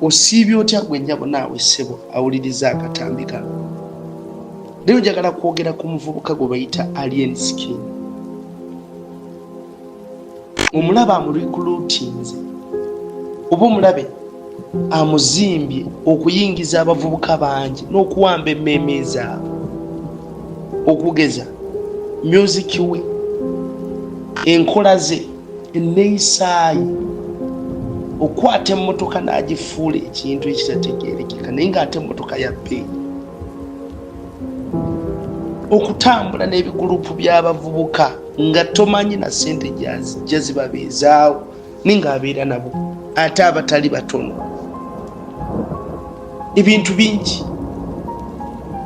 Osiibye otya gwe nnyabo naawe ssebo awuliriza akatambi kano? Leero njagala kwogera ku muvubuka gwe bayita Alien Skin. Omulabe amurekulutinze oba omulabe amuzimbye okuyingiza abavubuka bangi n'okuwamba emmeeme zaabwe, okugeza myuziki we, enkola ze, enneeyisaaye, okwata emmotoka n'agifuula ekintu ekitategeerekeka naye ng'ate emmotoka ya bbeeyi, okutambula n'ebigulupu by'abavubuka nga tomanyi na ssente gyazijja zibabeezaawo naye ng'abeera nabo ate abatali batono. Ebintu bingi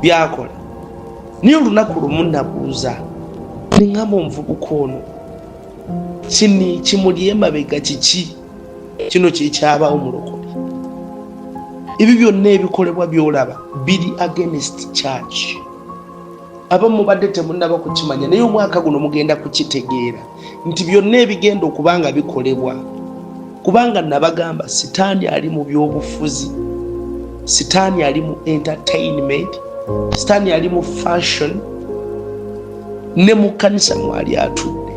byakola, naye olunaku lumu nabuuza neŋŋamba omuvubuka ono kini kimuli emabega kiki? Kino kyekyabaawo mulokole. Ebyo byonna ebikolebwa byolaba biri against church. Abamu mubadde temunaba kukimanya, naye omwaka guno mugenda kukitegeera nti byonna ebigenda okuba nga bikolebwa, kubanga nabagamba sitaani ali mu byobufuzi, sitaani ali mu entertainment, sitaani ali mu fashion, ne mu kkanisa mwali atudde,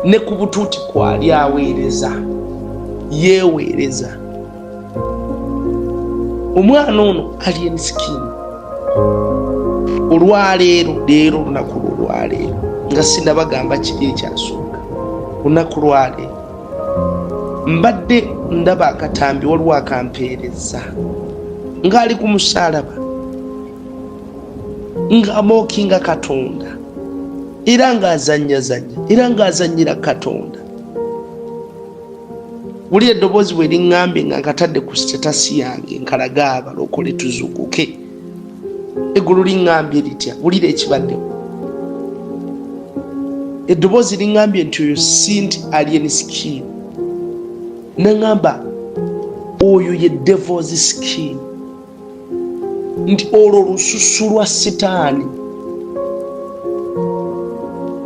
ne ku butuuti kwali aweereza, yeeweereza. Omwana ono Alien Skin olwaleero, leero olunaku lwo olwaleero, nga sinabagamba kiri ekyasooka, olunaku lwaleero mbadde ndaba akatambi, waliwo akampeereza ng'ali ku musaalaba ng'amookinga Katonda era ng'azannyazannya era ng'azannyira Katonda. Wulira eddoboozi bwe liŋŋambye nga nkatadde ku sitatasi yange nkalaga abalokole tuzuukuke. Eggulu liŋŋambye litya? Wulira ekibaddewo. Eddoboozi liŋŋambye nti oyo si nti Alien Skin, naŋŋamba oyo ye Devil's Skin, nti olwo lususu lwa sitaani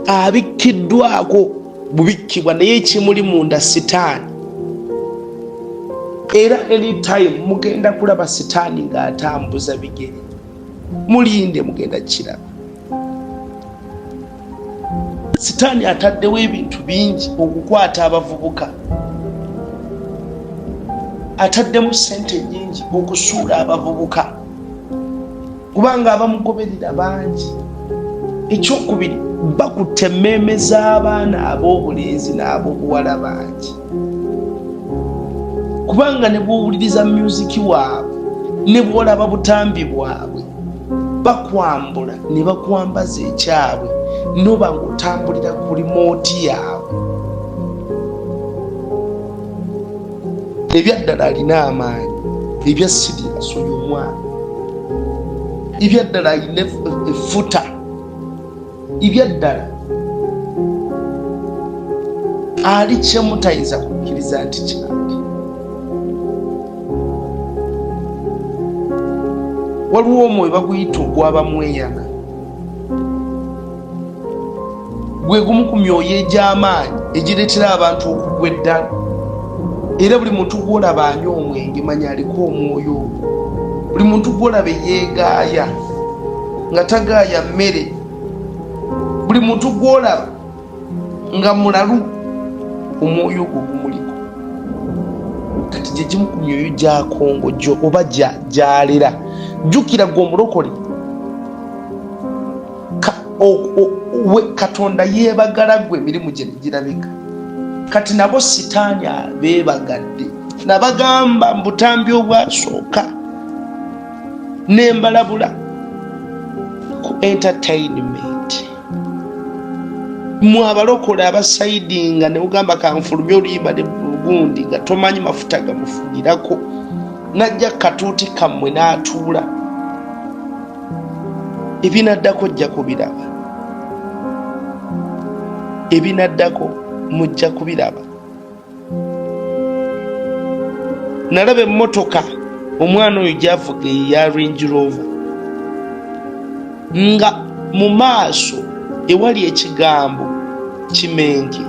abikkiddwako bubikkibwa, naye ekimuli munda sitaani. Era anytime mugenda kulaba sitaani ng'atambuza bigere, mulinde, mugenda kiraba. Sitaani ataddewo ebintu bingi okukwata abavubuka, ataddemu sente nyingi okusuula abavubuka, kubanga abamugoberera bangi. Ekyokubiri, bakutte emmeeme z'abaana ab'obulenzi n'ab'obuwala bangi, kubanga ne bw'owuliriza myuziki waabwe ne bw'olaba butambi bwabwe, bakwambula ne bakwambaza ekyabwe, noba ng'otambulira ku limooti yaabwe. Ebyaddala alina amaanyi, ebya sirias oyo omwana, ebyaddala alina effuta, ebyaddala ali kyemutayinza kukkiriza nti kyali. Waliwo omwoyo baguyita ogwabamweyana, gwe gumu ku myoyo egy'amaanyi egireetera abantu okugwa eddala. Era buli muntu gw'olaba anywa omwenge, manya aliko omwoyo ogwo. Buli muntu gw'olaba eyeegaaya nga tagaaya mmere, buli muntu gw'olaba nga mulalu, omwoyo ogwo gumuliko. Kati gye gimu ku myoyo gya Kongo gyo oba gyalera. Jjukira gwe omulokole, Katonda yeebagala gwe, emirimu gye negirabika. Kati nabo sitaani abeebagadde. Nabagamba mu butambi obwasooka nembalabula ku entertainment, mwe abalokole abasayidinga neugamba kanfulumye oluyimba ne gundi nga tomanyi mafuta gamufunirako, najja katuuti kammwe n'atuula. Ebinaddako ojja kubiraba, ebinaddako mujja kubiraba. Nalaba emmotoka omwana oyo gyavuga eya Range Rover, nga mu maaso ewali ekigambo kimenke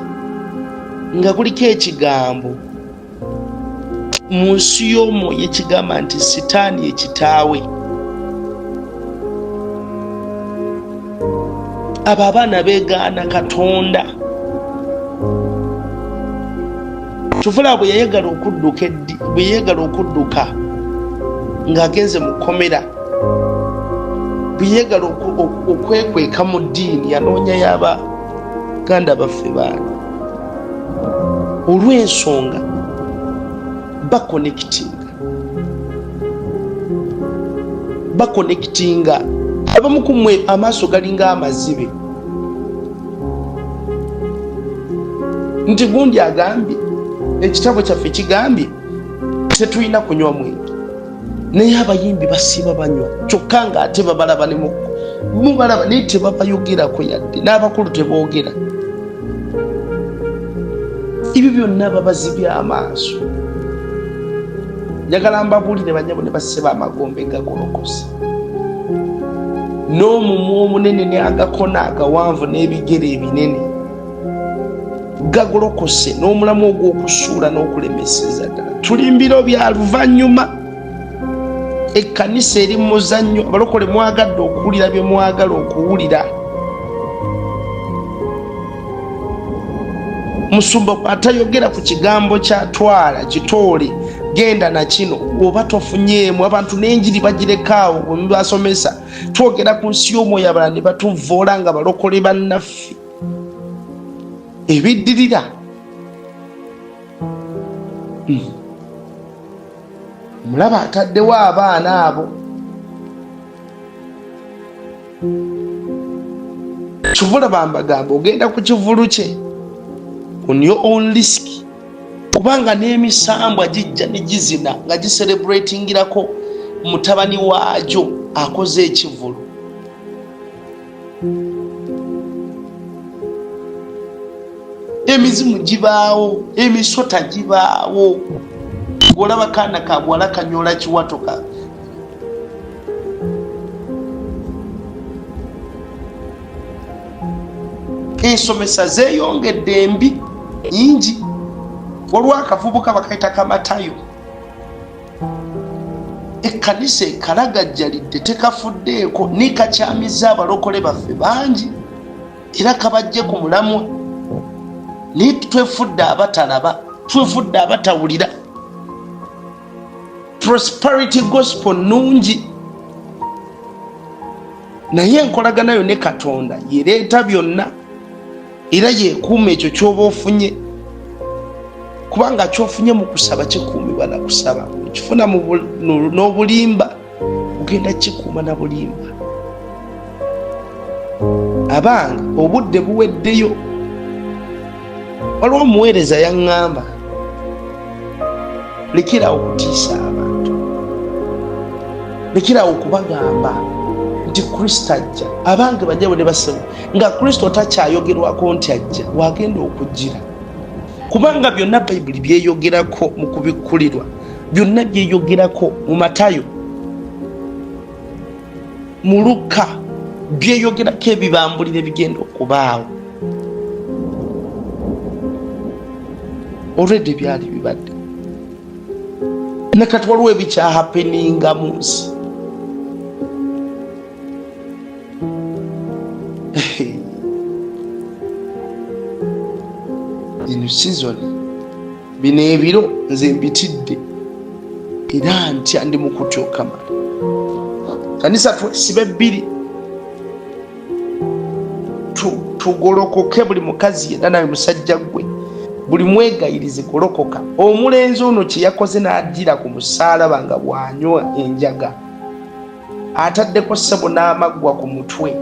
nga kuliko ekigambo Mu nsi y'omwoyo ekigamba nti sitaani ye kitaawe. Abo abaana beegaana Katonda. Kyovula bwe yayagala okudduka eddi, bwe yayagala okudduka ng'agenze mu kkomera, bwe yayagala okwekweka mu ddiini, yanoonyayo abaganda baffe baana olw'ensonga bakonekitinga, bakonekitinga. Abamu ku mmwe amaaso galinga amazibe nti gundi agambye, ekitabo kyaffe kigambye tetulina kunywa mwenge, naye abayimbi basiiba banywa, kyokka nga ate babalaba ne mubalaba naye tebabayogerako yadde, n'abakulu teboogera. Ebyo byonna babazibya amaaso. Njagala mbabuulire banyabo ne bassebo, amagombe gagolokose n'omumwa omunene ne agakona agawanvu n'ebigere ebinene gagolokose n'omulamu ogw'okusuula n'okulemeseza ddala. Tuli mbiro bya luvannyuma, ekkanisa eri mu muzannyo. Abalokole mwagadde okuwulira bye mwagala okuwulira. Musumba atayogera ku kigambo kya twala kitoole genda na kino, oba tofunyeemu abantu n'enjiri bagirekaawo. Bwe mubasomesa twogera ku nsi y'omwoyo, abalala ne batuvvoola nga balokole bannaffe. Ebiddirira Mulaba ataddewo abaana abo. Kivula bambagamba ogenda ku kivulu kye on your own risk, kubanga n'emisambwa gijja ne gizina nga giserebratingirako mutabani waagyo akoze ekivulu. Emizimu gibaawo, emisota gibaawo, ng'olaba kaana ka buwala kanyola kiwato ka ensomesa zeeyongedde embi nyingi. Waliwo akavubuka bakayita kamatayo, ekkanisa ekalagajjalidde, tekafuddeeko, naye kakyamizza abalokole baffe bangi era kabajje ku mulamwa. Naye twefudde abatalaba, twefudde abatawulira. Prosperity gospel nnungi, naye enkolagana yo ne Katonda yereeta byonna era yekuuma ekyo kyoba ofunye, kubanga kyofunye mu kusaba kikuumibwa na kusaba. Okifuna n'obulimba, ogenda kikuuma na bulimba. Abange, obudde buweddeyo. Waliwo omuweereza yaŋŋamba, lekerawo okutiisa abantu, lekerawo okubagamba nti Kristo ajja. Abange banyabo ne basebo, nga Kristo takyayogerwako nti ajja, wagenda okujjira, kubanga byonna Bayibuli byeyogerako mu kubikkulirwa, byonna byeyogerako mu Matayo, mu Lukka, byeyogerako ebibambulira ebigenda okubaawo. Olwedde byali bibadde nakati, waliwo ebikyahapeninga mu nsi. Eno season, bino ebiro nze mbitidde era ntya, ndi mukutya okamala. Kanisa twesibe bbiri, tugolokoke. Buli mukazi yenna nawe musajja gwe, buli mwegayirizi, golokoka. Omulenzi ono kyeyakoze n'ajjira ku musaalaba nga bw'anywa enjaga, ataddeko ssebo n'amaggwa ku mutwe,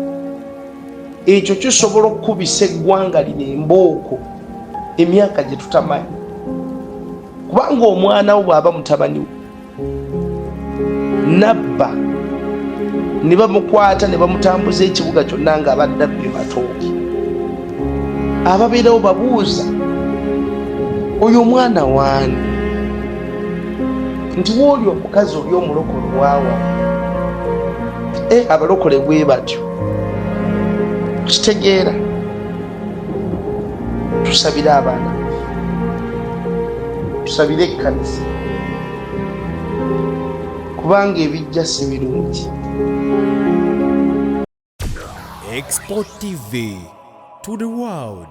ekyo kisobola okukubisa eggwanga lino embooko emyaka gye tutamanyi. Kubanga omwana wo bw'aba mutabani we nabba ne bamukwata ne bamutambuza ekibuga kyonna nga abadde abbye matooke, ababeerawo babuuza, oyo omwana waani? Nti wooli omukazi oli omulokole waawa. Abalokole bwe batyo, kitegeera. Tusabire abaana, tusabire ekkanisa. Kubanga ebijja si birungi. Export TV to the world.